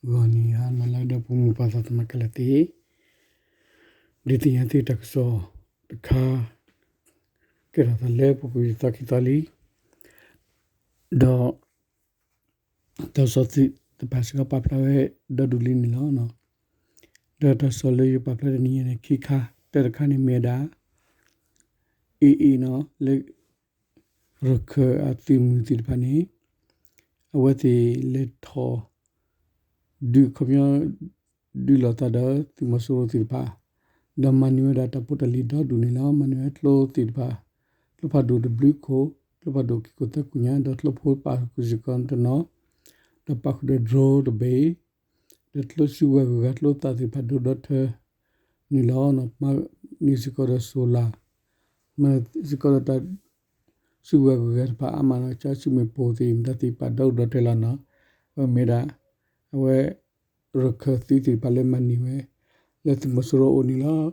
ဂီၤနံၤဟါနၤလၢအဂ့ၤ ဒီပုၢ်ဝဲၢ်မိၢ်ပၢ်သးသမါခဲလၢာ်သ့ၣ်, ဒုးသ့ၣ်ညါသုတၢ်ကစီၣ်တခါ ကဲထီၣ်သးလၢပူၤကွံာ်သီခံသီလံ, ဒီး တၢ်ကစီၣ်သ့ၣ်တဖၣ်စ့ၢ်ကီးပာ်ဖျါဝဲဒီဒူၣ်လံန့ၣ်လီၤ. ဒီးတၢ်ကစီၣ်လၢယပာ်ဖျါတနံၤအံၤန့ၣ် ခံခါ, တၢ်တခါန့ၣ်မ့ၢ်ဝဲဒၣ် အ့ၣ်အ့ၣ်နီၤ လၢ ရခၢၣ်အသုးမုၢ်သ့ၣ်တဖၣ်န့ၣ် အဝဲသ့ၣ်လဲၤထီၣ် ဒုးခီပညီ ဒုးလိာ်သးဒီးသုးမီၤစိရိၤသ့ၣ်တဖၣ်, ဒီးမၤန့ၢ်ဝဲဒၣ်တၢ်ဖိတၢ်လံၤဒီဒူၣ်န့ၣ်လီၤ. မၤန့ၢ်ဝဲကျိသ့ၣ်တဖၣ်, ကျိဖးဒိၣ်တဘျုးခိၣ်, ကျိဖးဒိၣ်ခံခိၣ်သၢခိၣ်ညါ, ဒီးကျိဖိပာ်ဃုာ်စ့ၢ်ကီးတနီၤ, ဒီးပာ်ဃုာ်ဒီး drone တဘ့ၣ် ဒီးကျိစုကဝဲၤဂုၤဂၤကျိသၣ်သ့ၣ်တဖၣ်ဒိဒီထၢန့ၣ်လီၤ. မၤန့ၢ်စ့ၢ်ကီးဒီး solar, မၤစ့ၢ်ကီးဒီးတၢ် စုကဝဲၤဂုၤဂၤတဖၣ်အါမးနီၤ, ကၠီဆူမဲာ်ပိၢ်သ့ၣ် မတၤသ့ၣ်ပာ်ဒီဒူၣ်ဒီထၢလီၤနီၤ, အဝဲမ့ၢ်ဒၣ် အဝဲ ရခၢၣ်သုးသ့ၣ်တဖၣ်လၢမၤန့ၢ်ဝဲ လၢသုးမီၤစိရိၤအအိၣ်န့ၣ်လီၤ.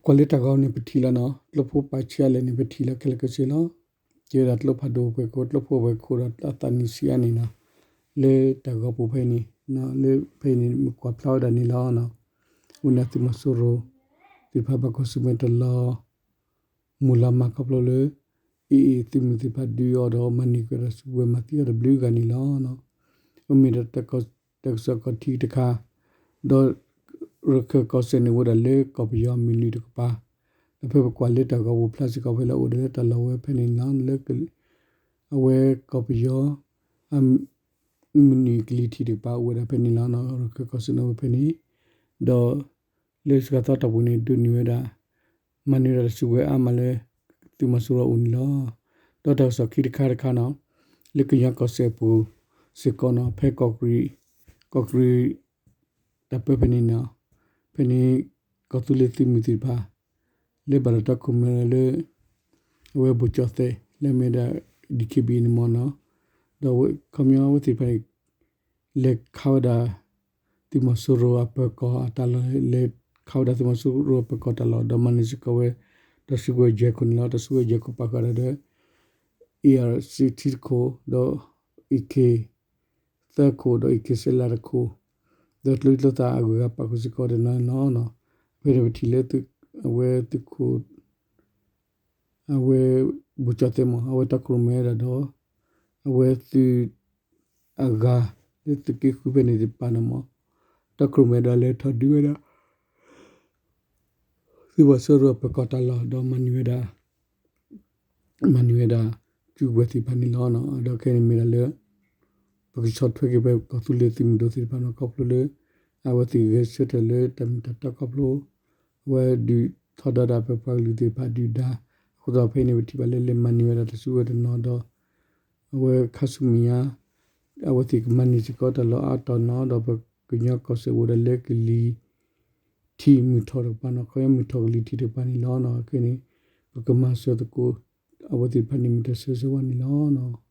ကွၢ်လၢတၢ်ဂီၤန့ၣ်ပထံၣ်လီၤနီၤ, ကျိဖိပာ်ဆံးအါလဲၣ်န့ၣ် ပထံၣ်လီၤခဲလၢာ်ခဲဆ့လီၤ. ကဲဝဲဒၣ်ကျိဖးဒိၣ်ပှဲၤခိၣ်, ကျိဖိပှဲၤခိၣ်ဒီးအသးနံၣ်ဆံးအါန့ၣ်နီၤ, လၢတၢ်ဂီၤပူၤဖဲအံၤန့ၣ်, လၢဖဲအံၤန့ၣ် မ့ၢ်ကွၢ်ဖျါဝဲဒၣ်န့ၣ်လီၤ. အဝဲန့ၣ်သုးမီၤစိရိၤသ့ၣ်တဖၣ်ဘၣ်ကွၢ်ဆၢၣ်မဲာ်တလီၤ မုၢ်လီၤမၢ်ခီဖျိလၢ အ့ၣ်အ့ၣ်သုးမုၢ်သ့ၣ်တဖၣ်ဒုးအီၤဒီးမၤန့ၢ်ကဒီးစုကဝဲၤမၤသံအီၤတဘျုးဂၤန့ၣ်လီၤ. အမ့ၢ်ဒၣ်တၢ်ကစီၣ်ခီၣ်ထံးတခါ, ဒီးရခၢၣ်ကီၢ်စဲၣ်န့ၣ်အိၣ်ဝဲဒၣ်လၢကီၢ်ပယီၤမုၢ်နုာ်တကပၤ, ဒီးဖဲပကွၢ်လၢတၢ်ဂီၤပူၤဖျါစ့ၢ်ကီးဖဲလၢအအိၣ်ဒီးလၢတၢ်လီၢ်ဝဲဖဲန့ၣ်လီၤ, လၢ အဝဲကီၢ်ပယီၤ မုၢ်နုာ်ကလံၤထံးတကပၤအိၣ်ဝဲဒၣ်ဖဲန့ၣ်လီၤ. ရခၢၣ်ကီၢ်စဲၣ်န့ၣ်အိၣ်ဝဲဖဲန့ၣ်, ဒီးလၢစှၤသီတၢ်ပူၤန့ၣ် ဒိးန့ၢ်ဝဲဒၣ် မၤန့ၢ်ဝဲဒၣ်တၢ်စုကဝဲၤအါမးလၢ သုးမီၤစိရိၤအအိၣ်န့ၣ်လီၤ. ဒီးတၢ်ကစီၣ်ခံတခါတခါနီၤ, လၢကညီကီၢ်စဲၣ်ပူၤစ့ၢ်ကီးနီၤ, ဖဲကီၢ်ကရံၣ်, ကီၢ်ကရံၣ် တၢ်ပၢဖဲန့ၣ်နီၤ, ဖဲန့ၣ် ကီၢ်သူလ့ၤသုးမုၢ်သ့ၣ်တဖၣ် လၢဘၣ်တၢ်တီခိၣ်ရိၣ်မဲလၢ အဝဲဘိၣ်ကၠီၣ်သဲး လၢအမ့ၢ်ဝဲဒၣ် DKBA န့ၣ်မ့ၢ်နီၤ, ဒီးခီပညီအဝဲသ့ၣ်တဖၣ်န့ၣ် လဲၤခးဝဲဒၣ် သုးမီၤစိရိၤအပၢၤကီၢ်အတၢ်လီၢ်, လဲၤခးဝဲဒၣ်သုးမီၤစိရိၤအပၢၤကီၢ်တၢ်လီၢ် ဒီးမၤန့ၢ်စ့ၢ်ကီးဝဲ တၢ်စုကဝဲၤယဲၢ်ခိၣ်န့ၣ်လီၤ. တၢ်စုကဝဲၤယဲၢ်ခိၣ်ပာ်ဃုာ်ဒၣ်ဒီး A R sixteen တခိၣ်, ဒီး A K သၢခိၣ်, ဒီး A K စဲးလးတခိၣ်, ဒီးကျိချံကျိသၣ်အဂုၤအဂၤပာ်ဃုာ်စ့ၢ်ကီးတနီၤနီၤ, ဖဲန့ၣ်ပထံၣ်လၢ အဝဲသုးခိၣ် အဝဲ ဘိၣ်ကၠီၣ်သဲးမ့ၢ် အဝဲတီခိၣ်ရိၣ်မဲဒၣ်ဒီး အဝဲသုး အဂၤ လၢသုးက့ဃုဖဲန့ၣ်တဖၣ်န့ၣ်မ့ၢ် တီခိၣ်ရိၣ်မဲဒီးလဲၤထီၣ်ဒုးဝဲဒၣ် သုးမီၤစိရိၤအပၢၤကီၢ်တၢ်လီၢ် ဒီးမၤန့ၢ်ဝဲဒၣ် မၤန့ၢ်ဝဲဒၣ် စုကဝဲၤသ့ၣ်တဖၣ်န့ၣ်လီၤ. ဒီးခဲအံၤန့ၣ်မ့ၢ်ဒၣ်လၢ ပကဆီၣ်ထွဲက့ၤဖဲကီၢ်သူလ့ၤသုးမုၢ်ဒိၣ်သ့ၣ်တဖၣ်န့ၣ် ခီဖျိလၢ အဝဲသ့ၣ်ဂဲၤဆၢထၢၣ်လၢတၢ်မ့ၢ်တၢ်တီခီဖျိ အဝဲဒုးထီဒါဒၣ်ဖဲပှၤကလုာ်သ့ၣ်တဖၣ်ဒုၣ်ဒါအဃိသတး ဖဲအံၤန့ၣ် ပထံၣ်ဘၣ်လၢလဲၤမၤန့ၢ်ဝဲဒၣ်တၢ်စုကဝဲၤတနီၤဒီး အဝဲခါဆူမဲာ်ညါ အဝဲသ့ၣ်ကမၤန့ၢ်စ့ၢ်ကီးတၢ်လီၢ်အါတီၤနီၤ ဒီးပကညီကီၢ်စဲၣ်အိၣ်ဝဲဒၣ်လၢကလံၤ ထံးမုၢ်ထီၣ်တကပၤနီၤ ခီမုၢ်ထီၣ်ကလံၤထံးတကပၤန့ၣ်လီၤ. ခဲအံၤန့ၣ် ပကမၤစၢၤသကိး အဝဲသ့ၣ်တဖၣ်န့ၣ်မ့ၢ်တၢ်ဆၢဂ့ၤဆၢဝါန့ၣ်လီၤ.